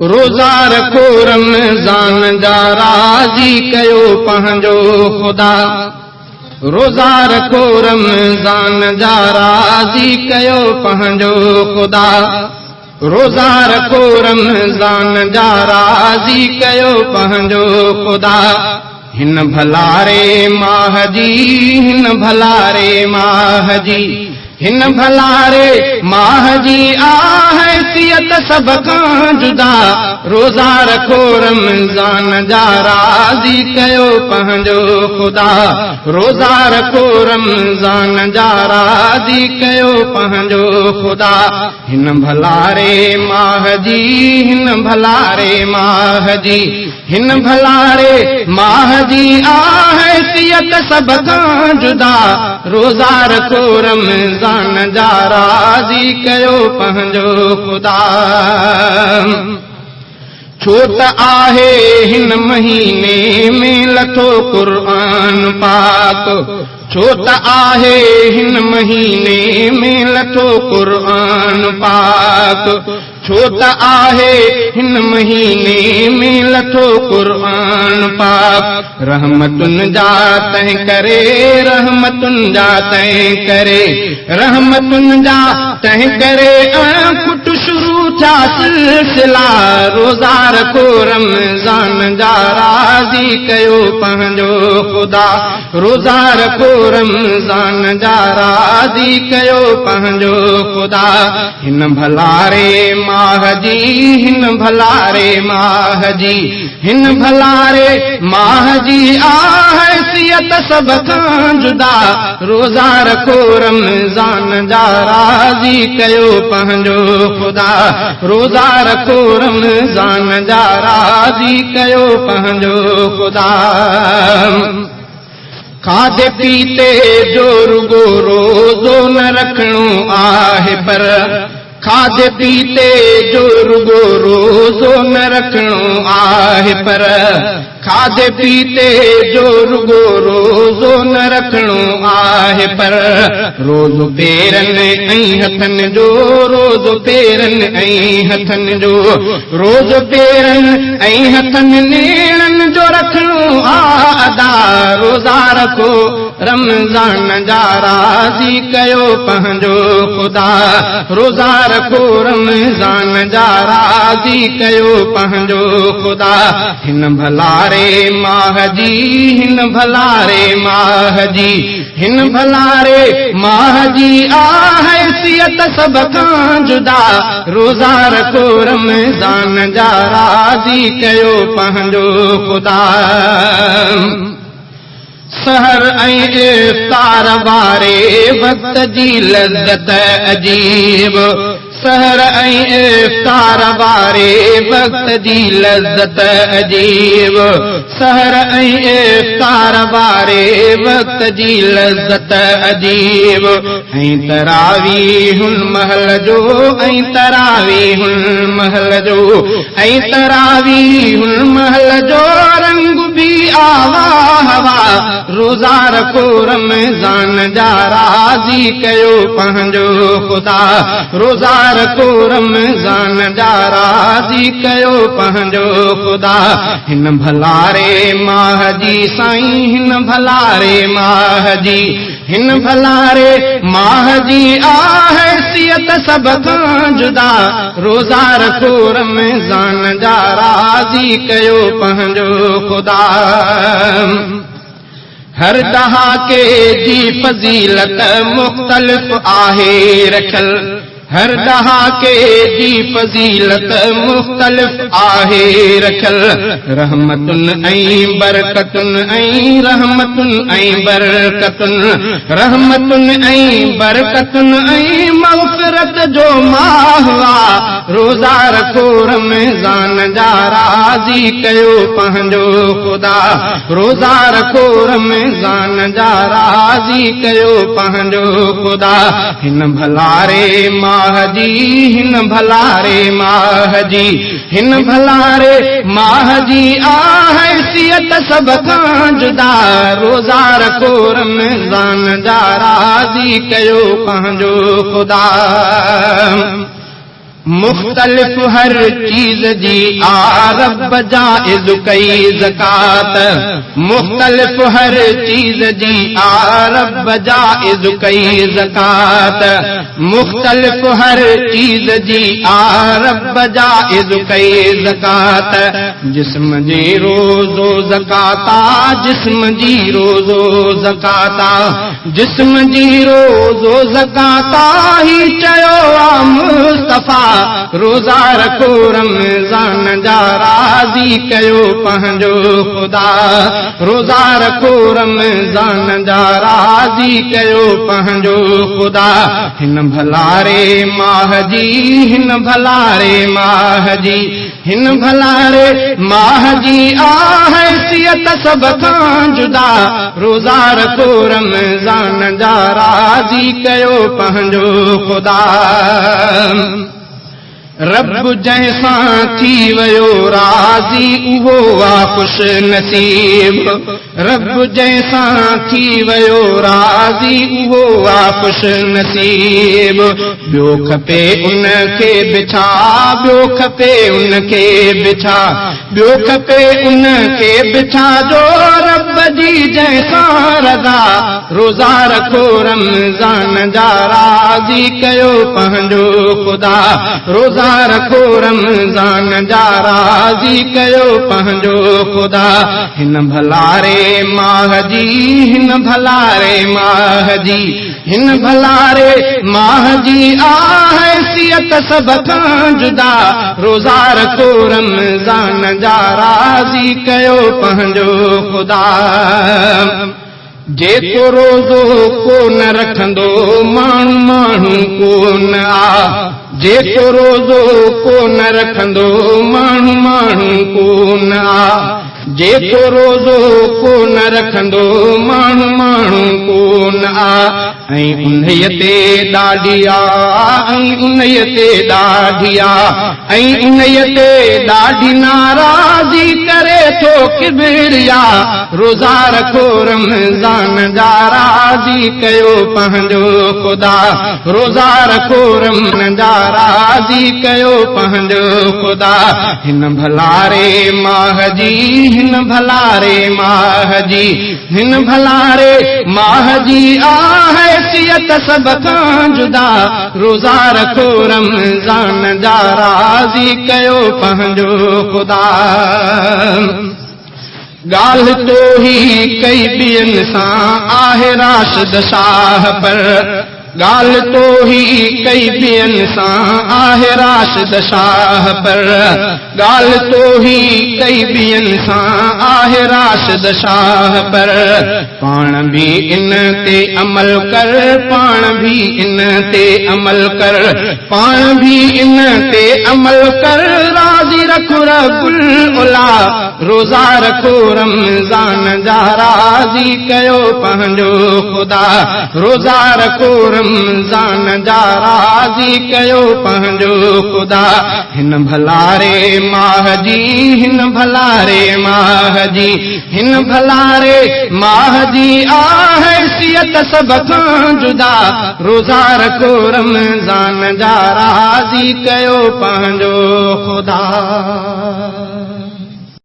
रोज़ा रखो रमज़ान जा राज़ी कयो पंहिंजो ख़ुदा। रोज़ा रखो रमज़ान जा राज़ी कयो पंहिंजो ख़ुदा। रोज़ा रखो रमज़ान जा राज़ी कयो पंहिंजो ख़ुदा। हिन भलारे माह जी, हिन भलारे माह जी, हिन भलारे माह जी हैसियत सभ खां जुदा। रोज़ा रखो रमज़ान जा राज़ी कयो पंहिंजो ख़ुदा। रोज़ा रखो रमज़ान जा राज़ी कयो पंहिंजो ख़ुदा। हिन भलारे माह जी, हिन भलारे माह जी, हिन भलारे माह जी हैसियत सभ खां जुदा। रोज़ा रखो रमज़ान जा राज़ी कयो पंहिंजो ख़ुदा। छो त आहे हिन महीने में लथो क़ुर्आन पाक। छो त आहे हिन महीने में लथो क़ुर्आन पाक। छो त आहे हिन महीने में लथो क़ुर्आन पाक। रहमतुन जा तंहिं करे, रहमतुन जा तंहिं करे, रहमतुन जा तंहिं करे अणखुट शुरू थिया सिलसिला। रोज़ा रखो रमज़ान जा राज़ी कयो पंहिंजो ख़ुदा। रोज़ा रखो रमज़ान जा राज़ी कयो पंहिंजो ख़ुदा। हिन भलारे माह जी, हिन भलारे माह जी, हिन भलारे माह जी हैसियत सभ खां जुदा। रोज़ा रखो रमज़ान जा राज़ी कयो पंहिंजो ख़ुदा। रोज़ा रखो रमज़ान जा राज़ी कयो पंहिंजो ख़ुदा। खाधे पीते जो रुगो रोज़ो न रखणो आहे पर, खाधे पीते जो रुगो रोज़ो न रखणो आहे पर, खाधे पीते जो रुगो रोज़ो न रखणो आहे पर। रोज़ो पेरनि ऐं हथनि जो, रोज़ो पेरनि ऐं हथनि जो, रोज़ो पेरनि ऐं हथनि नेणनि जो रखणो आहे अदा। रोज़ा रखो रमज़ान जा राज़ी कयो पंहिंजो ख़ुदा। रोज़ा रखो रमज़ान जा राज़ी कयो पंहिंजो ख़ुदा। हिन भलारे माह जी, हिन भलारे माह जी, हिन भलारे माह जी हैसियत सभ खां जुदा। रोज़ा रखो रमज़ान जा राज़ी कयो पंहिंजो ख़ुदा। सहर ऐं इफ़्तार वारे वक़्त जी लज़्ज़त अजीब। सहर ऐं इफ़्तार वारे वक़्त जी लज़्ज़त अजीब। सहर ऐं इफ़्तार वारे वक़्त जी लज़्ज़त अजीब। ऐं तरावीहुन महल जो, ऐं तरावीहुन महल जो, ऐं तरावीहुन महल जो रंग बि आवा हवा। रोज़ा रखो रमज़ान जा राज़ी कयो पंहिंजो ख़ुदा। रोज़ा रखो रमज़ान जा राज़ी कयो पंहिंजो ख़ुदा। हिन भलारे माह जी साईं, हिन भलारे माह जी, हिन भलारे माह जी हैसियत सभ खां जुदा। रोज़ा रखो रमज़ान जा राज़ी कयो पंहिंजो ख़ुदा। हर दहाके जी फ़ज़ीलत मुख़्तलिफ़ आहे रखियल। हर दहाके जी फ़ज़ीलत मुख़्तलिफ़ आहे रखियल। रहमतुन ऐं बरकतुन ऐं रहमतुन ऐं बरकतुन, रहमतुन ऐं बरकतुन ऐं मग़फ़िरत जो माह आहे। रोज़ा रखो रमज़ान जा राज़ी कयो पंहिंजो ख़ुदा। रोज़ा रखो रमज़ान जा राज़ी कयो पंहिंजो ख़ुदा। हिन भलारे माह जी, हिन भलारे माह जी, हिन भलारे माह जी हैसियत सभ खां जुदा। रोज़ा रखो रमज़ान जा राज़ी कयो पंहिंजो ख़ुदा। मुख़्तलिफ़ हर चीज़ जी आ रब जाइज़ कई ज़कात। मुख़्तलिफ़ हर चीज़ जी आ रब जाइज़ कई ज़कात। मुख़्तलिफ़ हर चीज़ जी आ रब जाइज़ कई ज़कात। जिस्म जी रोज़ो ज़काता, जिस्म जी रोज़ो ज़काता, जिस्म जी रोज़ो ज़काता ही चयो आ मुस्तफ़ा। रोज़ा रखो रमज़ान जा राज़ी कयो पंहिंजो ख़ुदा। रोज़ा रखो रमज़ान जा राज़ी कयो पंहिंजो ख़ुदा। हिन भलारे माह जी, हिन भलारे माह जी, हिन भलारे माह जी आ हैसियत सभ खां जुदा। रोज़ा रखो रमज़ान जा राज़ी कयो पंहिंजो ख़ुदा। रब जंहिंसां थी वियो राज़ी उहो आहे ख़ुश नसीब। रब जंहिंसां थी वियो राज़ी उहो आहे ख़ुश नसीब। ॿियो खपे उनखे बिछा, ॿियो खपे उनखे बिछा, ॿियो खपे उनखे बिछा जो रब जी जंहिंसां रज़ा। रोज़ा रखो रमज़ान जा राज़ी कयो पंहिंजो ख़ुदा। रोज़ा रखो रमज़ान जा राज़ी कयो पंहिंजो ख़ुदा। हिन भलारे माह जी, हिन भलारे माह जी, हिन भलारे माह जी आ हैसियत सभ खां जुदा। रोज़ा रखो रमज़ान जा राज़ी कयो पंहिंजो ख़ुदा। जेको रोज़ो को न रखंदो माण्हू माण्हू कोन आ। जेको रोज़ो को न रखंदो माण्हू माण्हू कोन आ। जेको रोज़ो को न रखंदो माण्हू माण्हू कोन आ। ऐं उन्हीअ ते ॾाढी आ, ऐं उन्हीअ ते ॾाढी आ, ऐं उन्हीअ ते ॾाढी नाराज़ी करे थो किबरिया। रोज़ा रखो रमज़ान जा राज़ी कयो पंहिंजो ख़ुदा। रोज़ा रखो रमज़ान जा राज़ी कयो पंहिंजो ख़ुदा। हिन भलारे माह जी, हिन भलारे माह जी, हिन भलारे माह जी आ हैसियत सभ खां जुदा। रोज़ा रखो रमज़ान जा राज़ी कयो पंहिंजो ख़ुदा। ॻाल्हि तो ही कई ॿियनि सां आहे राशिद शाह पर। ॻाल्हि तो ही कई ॿियनि सां आहे राशिद शाह पर। ॻाल्हि तो ही कई ॿियनि सां आहे राशिद शाह पर। पाण बि इन ते अमल कर, पाण बि इन ते अमल कर, पाण बि इन ते अमल कर। राज़ी रखो रबुल उला। रोज़ा रखो रमज़ान जा राज़ी कयो पंहिंजो ख़ुदा। रोज़ा रखो रमज़ान जा राज़ी कयो पंहिंजो ख़ुदा। हिन भलारे माह जी, हिन भलारे माह जी, हिन भलारे माह जी आ हैसियत सभ खां जुदा। रोज़ा रखो रमज़ान जा राज़ी कयो पंहिंजो ख़ुदा।